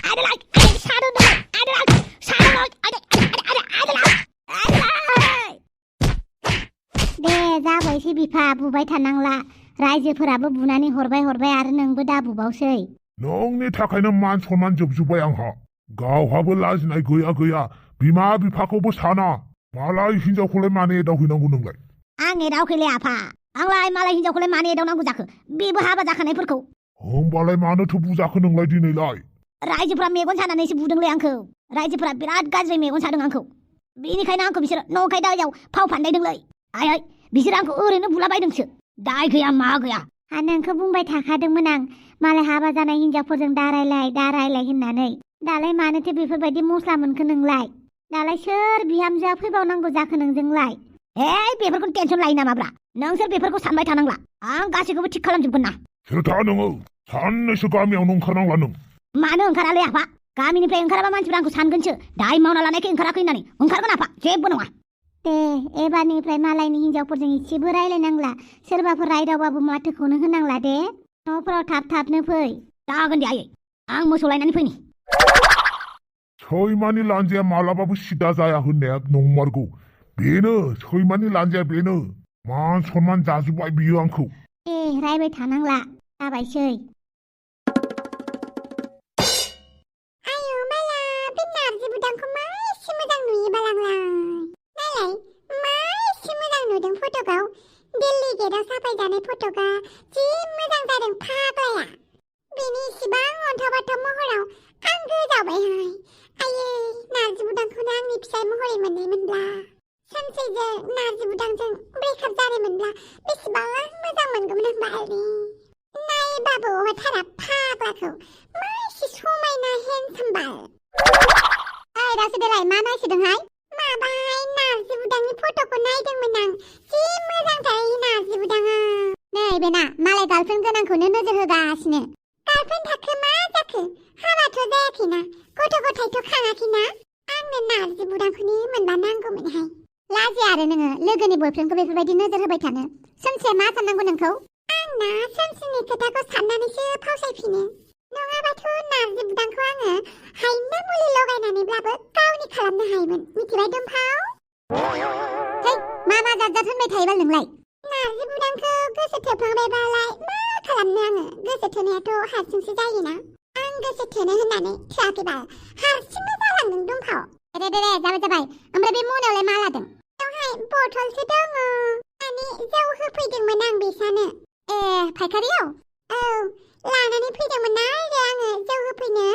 दे जाबायसै बिफा बुबाय थानांला रायजोफोराबो बुनानै हरबाय आरो नोंबो दा बुबावसै नोंनि थाखायनो मान सनमान जोबजोब्बाय आंहा गावहाबो लाजिनाय गैया बिमा बिफाखौबो साना मालाय हिनजावखौलाय मानो एदावहैनांगौ नोंलाय आं एदावखैलै आफा आंलाय मालाय हिनजावखौलाय मानो एदावनांगौ जाखो बेबो हाबा जाखानायफोरखौ होमबालाय मानोथो बुजाखो नोंलाय दिनैलाय रायजोफ्रा मेगन सानानैसो बुदोंलै आंखौ रायजोफ्रा बिराद गाज्रि मेगन सादों आंखौ बेनिखायनो आंखौ बिसोर नंखाय दायाव फाव फान्दायदोंलै आयै बिसोर आंखौ ओरैनो बुलाबायदोंसो दाय गैया मा गैया नोंखौ बुंबाय थाखादोंमोन आं मालाय हाबा जानाय हिनजावफोरजों दारायलाय होननानै दालाय मानोथो बेफोरबायदि मस्ला मोनखो नोंलाय दालाय सोर बिहामजोआ फैबावनांगौ जाखो नोंजोंलाय बेफोरखौ टेनसन लायो नामाब्रा नोंसोर बेफोरखौ सानबाय थानांला आं गासैखौबो थिक खालामजोबगोन ना सोरथा नोङो साननैसो गामियावनो ओंखारनांला नों मानो ओंखारालै आफा गामिनिफ्राय ओंखाराबा मानसिफ्रा आंखौ सानगोनसो दाय मावना लानायखाय ओंखाराखै होननानै ओंखारगोन आफा जेबो नङा दे एबारनिफ्राय मालायनि हिनजावफोरजों एसेबो रायलायनांला सोरबाफोर रायदावबाबो माथोखौनो होनांला दे न'फोराव थाबनो फै जागोन दे आयै आं मोसौ लायनानै फैनि सैमानि लान्जाया मालाबाबो सिदा जाया होननाया नंमारगौ बेनो सैमानि लान्जाया बेनो मान सनमान जाजोब्बाय बियो आंखौ रायबाय थानांला जाबायसै आयौ माला बे नारजि बुदांखौ मा एसे मोजां नुयो बालांलाय नायलाय मा एसे मोजां नुदों फटकआव दिल्ली गेटआव साफायजानाय फटकआ जि मोजां जादों फाग्लाया बेनि इसिबां अन्थाव महराव आं गोजावबायहाय आयै नारजि बुदांखौनो आंनि फिसाय महरै मोननायमोनब्ला सानसेजों नारजि बुदांजों ब्रेकआप जानायमोनब्ला बेसेबां मोजां मोनगौमोन आं बालि नायबाबो अहायथारा फाग्लाखौ मा एसे समायना हेन्डसाम बाल दासो देलाय मा नायसोदोंहाय माबाहाय नारजि बुदांनि फट'खौ नायदोंमोन आं जि मोजांथार नारजि बुदाङा नै बेना मालाय गार्लफ्रेन्ड गोनांखौनो नोजोर होगासिनो गार्लफ्रेन्ड थाखो मा जाखो हाबाथ' जायाखैना गथ' गथायथ' खाङाखैना आंनो नारजि बुदांखौनो मोनबा नांगौमोनहाय लाजिया आरो नोङो लोगोनि बयफ्रेन्डखौ बेफोरबायदि नोजोर होबाय थानो सोमसे मा साननांगौ नोंखौ आंना सोमसेनि खोथाखौ साननानैसो फावसायफिनो नङाबाथ' नारजि बुदांखौ आङो हायना मुलि लगायनानैब्लाबो गावनि खालामनो हायोमोन मिथिबाय दुमफाव मा जात होनबाय थायोबाल नोंलाय नारजि बुदांखौ गोसो थोफ्लांबायबालाय मा खालामनो आङो गोसो थोनायाथ' हारसिंसो जायोना आं गोसो थोनो होननानै थोआखैबाल हारसिंनो जालांदों दुमफाव दे जाबाय ओमफ्राय बे मनायावलाय मा लादों बेवहाय बथलसो दङ माने जौ होफैदोंमोन आं बिसानो फायखारियाव औ लानानै फैदोंमोन आरो आङो जौ होफैनो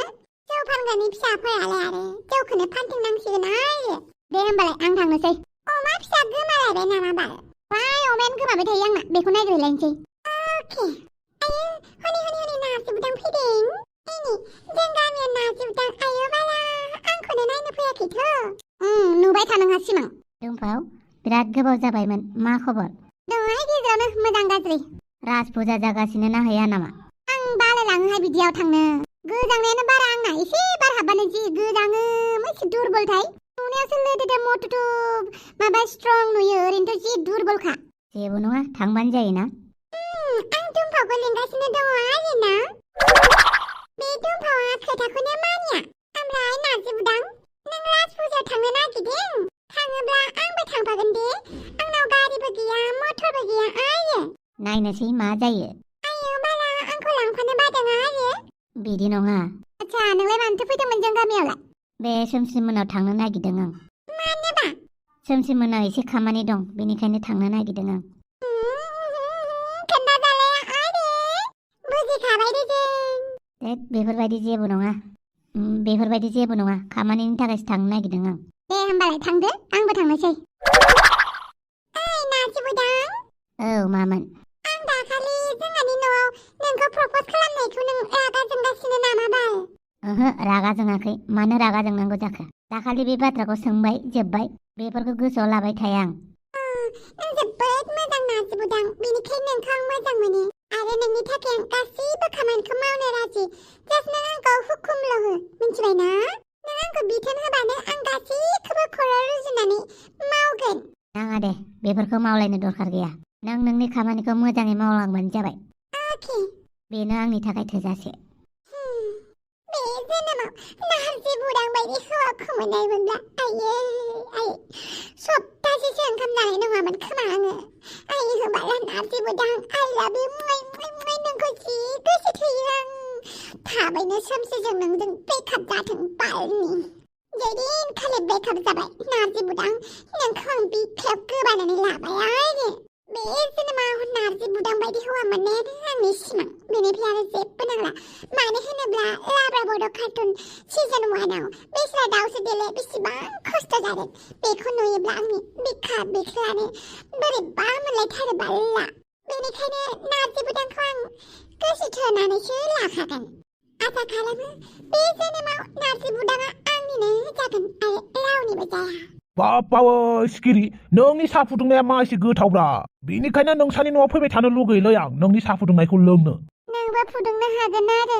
जौ फानग्रानि फिसाफोरालाय आरो जौखौनो फानथिंनांसिगोन आरो दे होमबालाय आं थांनोसै अमा फिसा गोमालायबाय नामा बाल वाय अमायानो गोमाबाय थायो आंना बेखौ नायग्रोलायनोसै अके आयो हनै नारजि बुदां फैदों जों गामियाव नारजि बुदां आयो बाला आंखौनो नायनो फैयाखैथ' नुबाय थानाङा सिमां दुमफाव बिराद गोबाव जाबायमोन मा खबर दंहाय गेजेरावनो मोजां गाज्रि राज फुजा जागासिनो ना हैया नामा आं बालायलाङोहाय बिदियाव थांनो गोजांनायानो बारा आंना एसे बार हाबबानो जि गोजाङो मोनसे दुरबलथाय नुनायावसो लोदोदो मटुटुब माबा स्ट्रं नुयो ओरैनोथ' जि दुरबलखा जेबो नङा थांबानो जायोना आं दुमफावखौ लिंगासिनो दङ आरोना बे दुमफावा खोथाखौनो मानिया ओमफ्राय नारजि बुदां नों राज फुजायाव थांनो नागिरदों थाङोब्ला आंबो थांफागोन दे आंनाव गारिबो गैया मटरबो गैया आयो नायनोसै मा जायो आयो बाला आंखौ लांफानो बादों आरो बिदि नङा आच्छा नोंलाय मानोथो फैदोंमोन जों गामियावलाय बे सोमसि मोनाव थांनो नागिरदों आं मानोबा सोमसि मोनाव एसे खामानि दं बेनिखायनो थांनो नागिरदों आं खोन्थाजालाया आरो बुजिखाबाय दे जों बेफोरबायदि जेबो नङा खामानिनि थाखायसो थांनो नागिरदों आं दे होमबालाय थांदो आंबो थांनोसै ओइ नारजि बुदां औ मामोन आं दाखालि जोंहानि न'आव नोंखौ प्रप'ज खालामनायखौ नों रागा जोंगासिनो नामा बाल ओहो रागा जोङाखै मानो रागा जोंनांगौ जाखो दाखालि बे बाथ्राखौ सोंबाय जोब्बाय बेफोरखौ गोसोआव लाबाय थाया आं नों जोबोद मोजां नारजि बुदां बेनिखायनो नोंखौ आं मोजां मोनो आरो नोंनि थाखाय आं गासैबो खामानिखौ मावनो राजि जास्ट नों आंखौ हुकुमल' हो मिन्थिबायना नों आंखौ बिथोन होबानो आं गासैखौबो खर' रुजुनानै मावगोन नाङा दे बेफोरखौ मावलायनो दरखार गैया नों नोंनि खामानिखौ मोजाङै मावलांबानो जाबाय अके बेनो आंनि थाखाय थोजासे बे जोनोमाव नारजि बुदां बायदि हौवाखौ मोननायमोनब्ला आयै सप्तासेसो ओंखाम जानाय नङामोन खोमा आङो। आयै होमबाला नारजि बुदां आइ लाभ इउ नोंखौ जि गोसो थोयो आं। थाबैनो सोमसिजों नोंजों ब्रेकआप जाथों बालनि। जेदिनखालि ब्रेकआप जाबाय नारजि बुदां नोंखौ आं बिखायाव गोबानानै लाबाय आरो। बे जोनोमाव नारजि बुदां बायदि हौवा मोननायानो आंनि सिमां। बेनिफ्राय आरो जेबो नांला। मानो होनोब्ला लाब्रा बड' कार्टुन सिजन 1आव बेस्रा दाउसो देले बेसेबां खस्थ' जादों बेखौ नुयोब्ला आंनि बिखायानो बोरैबा मोनलायथारो बाल्ला। बेनिखायनो नारजि बुदांखौ आं गोसो थोनानैसो लाखागोन। आसा खालामो बे जोनोमाव नारजि बुदाङा आंनिनो जागोन आरो रावनिबो जाया। बाबावो सिखिरि नोंनि साहा फुदुंनाया मा एसे गोथावब्रा। बेनिखायनो नोंसानि न'आव फैबाय थानो लुगैयोलै आं नोंनि साहा फुदुंनायखौ लोंनो। नोंबो फुदुंनो हागोन आरो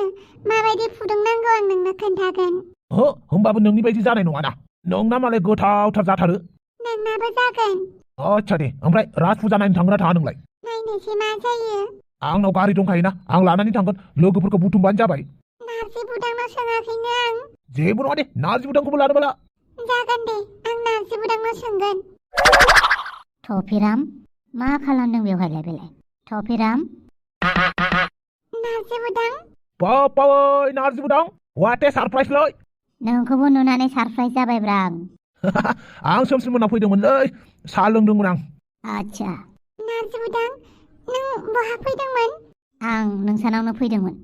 माबायदि फुदुंनांगौ आं नोंनो खोन्थागोन। होमबाबो नोंनि बायदि जानाय नङाना। नोंना मालाय गोथावथार जाथारो। नोंनाबो जागोन। आच्छा दे ओमफ्राय राज फुजा नायनो थांगोन ना थाङा नोंलाय? नायनोसै मा जायो। आंनाव गारि दंखायोना आं लानानै थांगोन। लोगोफोरखौ बुथुमबानो जाबाय। नारजि बुदांनाव सोङाखैनो आं। जेबो नङा दे नारजि बुदांखौबो लानो बाला। जागोन दे आं नारजि बुदांनाव सोंगोन। थफिराम मा खालामदों बेवहायलाय बेलाय? थफिराम नारजि बुदां बाबावै नारजि बुदां वाट ए सारप्राइजलै। नोंखौबो नुनानै सारप्राइज जाबायब्रा आं। आं सोमसोम मोननाव फैदोंमोनलै साहा लोंदोंमोन आं। आच्छा नारजि बुदां नों बहा फैदोंमोन? आं नोंसानावनो फैदोंमोन।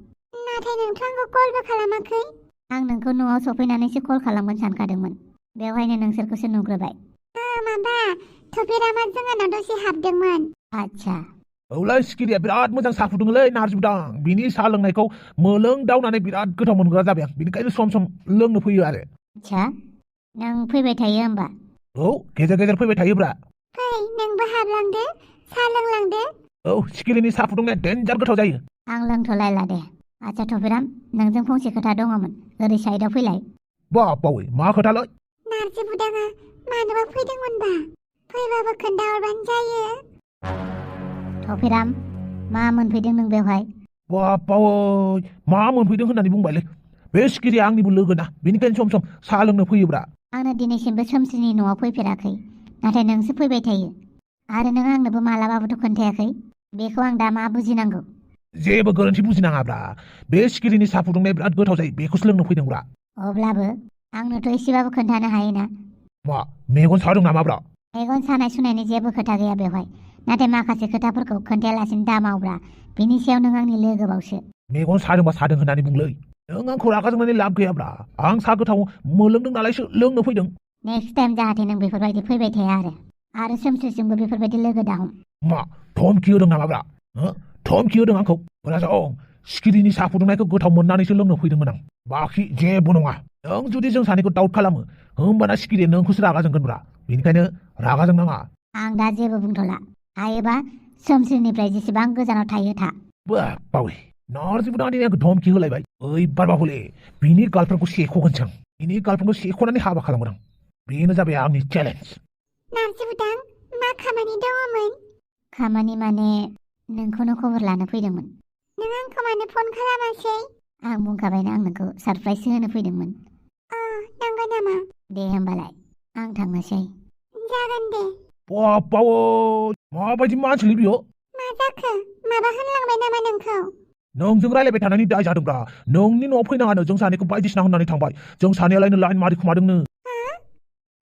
नाथाय नोंथ' आंखौ कलबो खालामाखै। आं नोंखौ न'आव सफैनानैसो कल खालामगोन सानखादोंमोन। बेवहायनो नोंसोरखौसो नुग्रोबाय। माबा थफिरामा जोंहानाव दसे हाबदोंमोन। आच्छा औलै सिखिरिया बिराद मोजां साहा फुदुङोलै नारजि बुदां। बिनि साहा लोंनायखौ मोलोंदावनानै बिराद गोथाव मोनग्रा जाबाय आं। बेनिखायनो सम सम लोंनो फैयो आरो। आच्छा नों फैबाय थायो होमबा? औ गेजेर गेजेर फैबाय थायोब्रा। फै नोंबो हाबलांदो साहा लोंलांदो। औ सिखिरिनि साहा फुदुंनाया देन्जार गोथाव जायो। आं लोंथ'लायला दे। आच्छा थफिराम नोंजों फंसे खोथा दङमोन। ओरै साइडआव फैलाय। बाबावै मा खोथालै? नारजि बुदाङा मानोबा फैदोंमोनबा फैबाबो खोन्थाहरबानो जायो। थफिराम मा मोनफैदों नों बेवहाय? बाबावै मा मोनफैदों होननानै बुंबायलै। बे सिखिरिया आंनिबो लोगोना बेनिखायनो सम सम साहा लोंनो फैयोब्रा। आंनो दिनैसिमबो सोमसिनि न'आव फैफेराखै नाथाय नोंसो फैबाय थायो आरो नों आंनोबो मालाबाबोथ' खोन्थायाखै। बेखौ आं दा मा बुजिनांगौ? जेबो गोरोन्थि बुजिनाङाब्रा। बे सिखिरिनि साहा फुदुंनाया बिराद गोथाव जायो बेखौसो लोंनो फैदोंब्रा। अब्लाबो आंनोथ' एसेबाबो खोन्थानो हायोना। मा मेगन सादों नामाब्रा? मेगन सानाय सुनायनि जेबो खोथा गैया बेवहाय। नाथाय माखासे खोथाफोरखौ खोन्थायालासिनो दा मावब्रा। बिनि सायाव नों आंनि लोगोबावसो। मेगन सादोंबा सादों होननानै बुंलै। नों आंखौ रागा जोंनानै लाब गैयाब्रा। आं साहा गोथाव मोलोंदों नालायसो लोंनो फैदों। नेक्स्ट टाइम जाहाथे नों बेफोरबायदि फैबाय थाया आरो सोमस्रिजोंबो बेफोरबायदि लोगो दाहम। मा धमखि होदों नामाब्रा? धमखि होदों आंखौ? खोनासं सिखिरिनि साहा फुदुंनायखौ गोथाव मोननानैसो लोंनो फैदोंमोन आं। बाखि जेबो नङा। नों जुदि जों सानैखौ दाउट खालामो होमबाना सिखिरिया नोंखौसो रागा जोंगोनब्रा। बेनिखायनो रागा जोंनाङा। आं दा जेबो बुंथ'ला। हायोबा सोमस्रिनिफ्राय जेसेबां गोजानाव थायो था। बावै नारजि बुदाङा दिनै आंखौ धमखि होलायबाय। ओइबार बाबुले बिनि गार्लफ्रेन्डखौ सेख'गोनसो आं। बिनि गार्लफ्रेन्डखौ सेख'नानै हाबा खालामगोन आं। बेनो जाबाय आंनि चेलेन्ज। नारजि बुदां मा खामानि दङमोन? खामानि माने नोंखौनो खबर लानो फैदोंमोन। नों आंखौ मानो फन खालामासै? आं बुंखाबायना आं नोंखौ सारप्राइज होनो फैदोंमोन। नंगौ नामा? दे होमबालाय आं थांनोसै। जागोन दे। बावै माबायदि मानसिलै बियो? मा जाखो? माबा होनलांबाय नामा नोंखौ? नोंजों रायलायबाय थानायनि दाय जादोंब्रा। नोंनि न'आव फैनाङानो जों सानैखौ बायदिसिना होननानै थांबाय। जों सानैयालायनो लाइन मारिखुमादोंनो।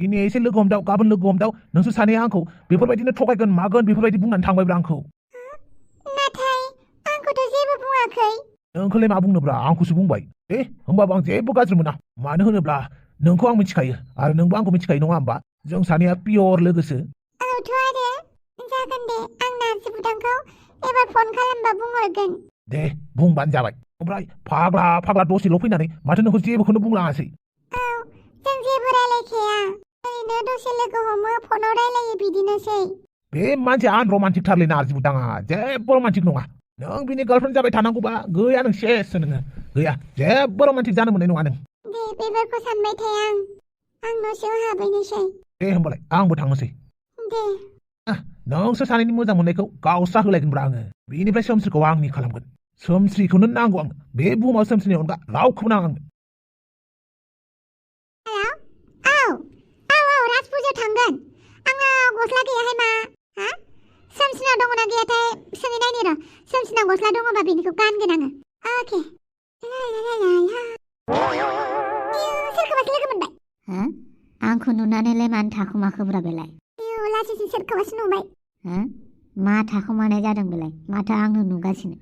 दिनै एसे लोगो हमदाव गाबोन लोगो हमदाव नोंसोर सानैया आंखौ बेफोरबायदिनो थगायगोन मागोन बेफोरबायदि बुंनानै थांबायब्रा आंखौ। नाथाय आंखौथ' जेबो बुङाखै। नोंखौलाय मा बुंनोब्रा आंखौसो बुंबाय। दे होमबाबो आं जेबो गाज्रि मोना। मानो होनोब्ला नोंखौ आं मिथिखायो आरो नोंबो आंखौ मिथिखायो नङा होमबा? जों सानैया पियर लोगोसो। औथ' आरो जागोन दे आं नारजि बुदांखौ एबार फन खालामबा बुंहरगोन। दे बुंबानो जाबाय। ओमफ्राय फाग्ला दसेल' फैनानै माथो नोंखौ जेबोखौनो बुंलाङासै। जों जेबो रायलायखाया। ओरैनो दसे लोगो हमो फनाव रायलायो बिदिनोसै। बे मानसिया आनरमान्टिक थारलै नारजि बुदाङा जेबो रमान्टिक नङा। नों बिनि गार्लफ्रेन्ड जाबाय थानांगौबा गैया नों सेससो नोङो। गैया जेबो रमान्टिक जानो मोननाय नङा नों। दे बेफोरखौ सानबाय थाया आं न' सिङाव हाबहैनोसै। दे होमबालाय आंबो थांनोसै। दे नोंसोर सानैनि मोजां मोननायखौ गावस्रा होलायगोनब्रा आङो। बेनिफ्राय सोमस्रिखौ आंनि खालामगोन। सोमस्रिखौनो नांगौ आंनो। बे बुहुमाव सोमस्रिनि अनगा रावखौबो नाङा आंनो। गानगोन आंनाव गस्ला गैयाहाय मा हा सोमसिनाव दङना गैयाथाय सोंनाय नायनि र' सोमसिनाव गस्ला दङबा बेनिखौ गानगोन आङो अके सोरखौबासो लोगो मोनबाय हो आंखौ नुनानैलाय मानो थाखुमाखोब्रा बेलाय लासैसो सोरखौबासो नुबाय हो मा थाखुमानाय जादों बेलाय माथो आंनो नुगासिनो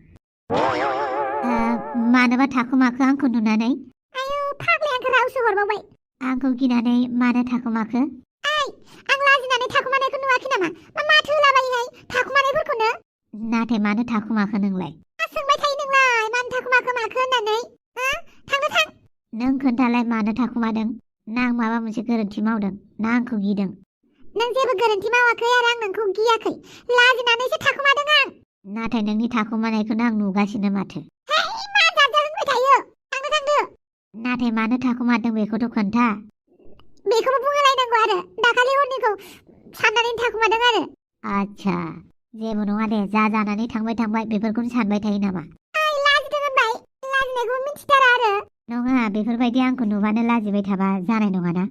मानोबा थाखुमाखो आंखौ नुनानै आयौ फाग्लाया आंखौ रावसो हरबावबाय आंखौ गिनानै मानो थाखुमाखो आं लाजिनानै थाखुमानायखौ नुवाखै नामा माथो होलाबायोहाय थाखुमानायफोरखौनो नाथाय मानो थाखुमाखो नोंलाय सोंबाय थायो नोंलाय मानो थाखुमाखो माखो होननानै थांनो थां नों खोन्थालाय मानो थाखुमादों ना आं माबा मोनसे गोरोन्थि मावदों ना आंखौ गिदों नों जेबो गोरोन्थि मावाखै आरो आं नोंखौ गियाखै लाजिनानैसो थाखुमादों आं नाथाय नोंनि थाखुमानायखौनो आं नुगासिनो माथो मा जाजा होनबाय थायो थांदो नाथाय मानो थाखुमादों बेखौथ' खोन्था बेखौबो बुंलायनांगौ आरो दाखालि हरनिखौ साननानै थाखुमादों आरो आच्छा जेबो नङा दे जा जानानै थांबाय बेफोरखौनो सानबाय थायो नामा लाजिदों होनबाय लाजिनायखौ मिथिथारा आरो नङा बेफोरबायदि आंखौ नुबानो लाजिबाय थाबा जानाय नङाना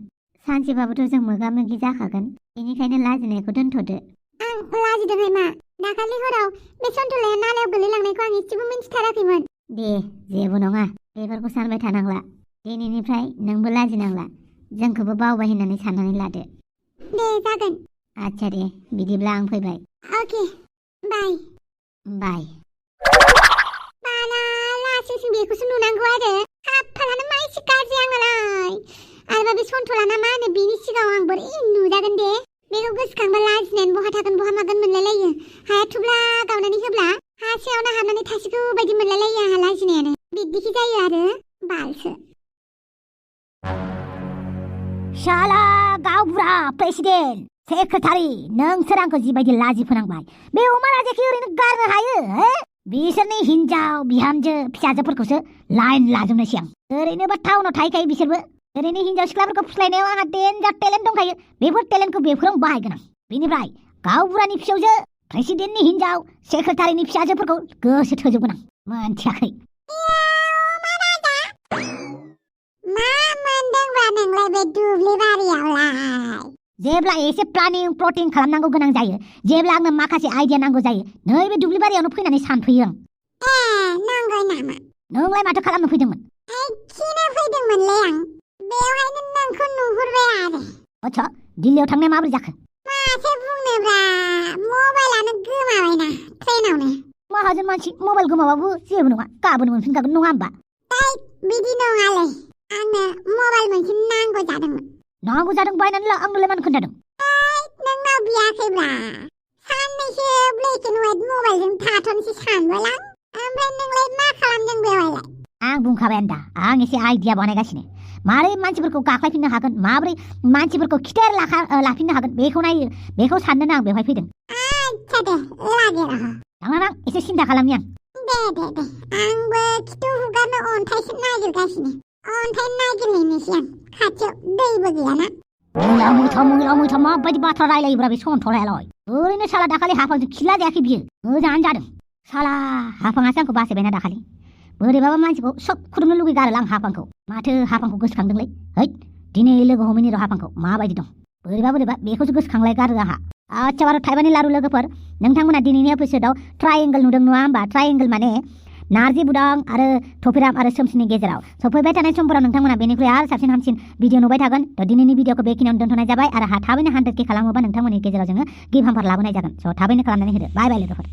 सानसेबाबोथ' जों मोगा मोगि जाखागोन बेनिखायनो लाजिनायखौ दोनथ'दो आं लाजिदोंहाय मा दाखालि हराव बे सन्थलाया नालायाव गोलैलांनायखौ आं एसेबो मिथिथाराखैमोन दे जेबो नङा बेफोरखौ सानबाय थानांला दिनैनिफ्राय नोंबो लाजिनांला जोंखौबो बावबाय होननानै साननानै लादो दे जागोन आच्छा दे बिदिब्ला आं फैबाय अके बाय बाय बाला लासैसो बेखौसो नुनांगौ आरो खाफालानो मा एसे गाज्रि आंनालाय आरोबा बे सन्थलाना मा होनो बेनि सिगाङाव आं बोरै नुजागोन दे बेखौ गोसोखांबा लाजिनानै बहा थागोन बहा मागोन मोनलायलायो हाया थुब्ला गावनानै होब्ला हा सिङावनो हाबनानै थासिगौ बायदि मोनलायलायो आंहा लाजिनायानो बिदिखि जायो आरो बालसो शाला गावबुरा प्रेसिडेन्ट सेक्रेटारि नोंसोर आंखौ जिबायदि लाजि फोनांबाय बे अमा राजाखौ ओरैनो गारनो हायो बिसोरनि हिनजाव बिहामजो फिसाजोफोरखौसो लाइन लाजोबनोसै आं ओरैनोबा टाउनाव थाहैखायो बिसोरबो ओरैनो हिनजाव सिख्लाफोरखौ फुस्लायनायाव आंहा डेन्जार टेलेन्ट दंखायो बेफोर टेलेन्टखौ बेफोराव बाहायगोन आं बेनिफ्राय गावबुरानि फिसौजो प्रेसिडेन्टनि हिनजाव सेक्रेटारिनि फिसाजोफोरखौ गोसो थोजोबगोन आं मोनथियाखै मा मोनदोंबा नोंलाय बे दुब्लि बारियावलाय जेब्ला एसे प्लानिं प्लटिं खालामनांगौ गोनां जायो जेब्ला आंनो माखासे आइडिया नांगौ जायो नैबे दुब्लि बारियावनो फैनानै सानफैयो आं नंगौ नामा नोंलाय माथो खालामनो फैदोंमोन खिनो फैदोंमोनलै आं बेवहायनो नोंखौ नुहुरबाय आरो आच्छा दिल्लीयाव थांनाया माबोरै जाखो माथो बुंनोब्रा मबाइलानो गोमाबायना ट्रेनावनो माहाजोन मानसि मबाइल गोमाबाबो जेबो नङा गाबोन मोनफिनखागोन नङा होमबा बिदि नङालै आंनो मबाइल मोनसे नांगौ जादोंमोन नांगौ जादों बायनानै ला आंनोलाय मानो खोन्थादों नोंनाव बियाखैब्रा साननैसो ब्लेक एन्ड व्हाइट मबाइलजों थाथ'नोसै सानबायलां ओमफ्राय नोंलाय मा खालामदों बेवहायलाय आं बुंखाबायानो दा आं एसे आइडिया बानायगासिनो मारै मानसिफोरखौ गाख्लायफिननो हागोन माबोरै मानसिफोरखौ खिथेर लाफिननो हागोन बेखौ साननो आं बेवहाय फैदों आच्छा दे लागे रह थांनां एसे सिन्था खालामनि आं दे आंबो खिथु हुगारनो अन्थाइसो नागिरगासिनो अन्थाइ नागिरहैनोसै आं खाथियाव दैबो गैयाना मैला मैथा माबायदि बाथ्रा रायलायोब्रा बे सन्थरायालाय ओरैनो साला दाखालि हाफांजों खिला जायाखै बियो मोजाङानो जादों साला हाफाङासो आंखौ बासायबायना दाखालि बोरैबाबा मानसिखौ सब खुदुमनो लुगैगारो आं हाफांखौ माथो हाफांखौ गोसोखांदोंलै हैद दिनै लोगो हमैनि र' हाफांखौ माबायदि दं बोरैबा बेखौसो गोसोखांलायगारो आंहा आच्छा बार' थाइबानि लारु लोगोफोर नोंथांमोना दिनैनि एपिसोडआव ट्रायेंगल नुदों नङा होमबा ट्रायेंगल माने नारजि बुदां आरो थफिराम आरो सोमसिनि गेजेराव फैबाय थानाय समफोराव नोंथांमोना बेनिख्रुइ आरो साबसिन हामसिन भिडिअ नुबाय थागोन दिनैनि भिडिअखौ बेखिनियावनो दोनथ'नाय जाबाय आरो थाबैनो 100K खालामोबा नोंथांमोननि गेजेराव जोङो गिफ्ट हाम्पार लाबोनाय जागोन थाबैनो खालामनानै होदो बाय लोगोफोर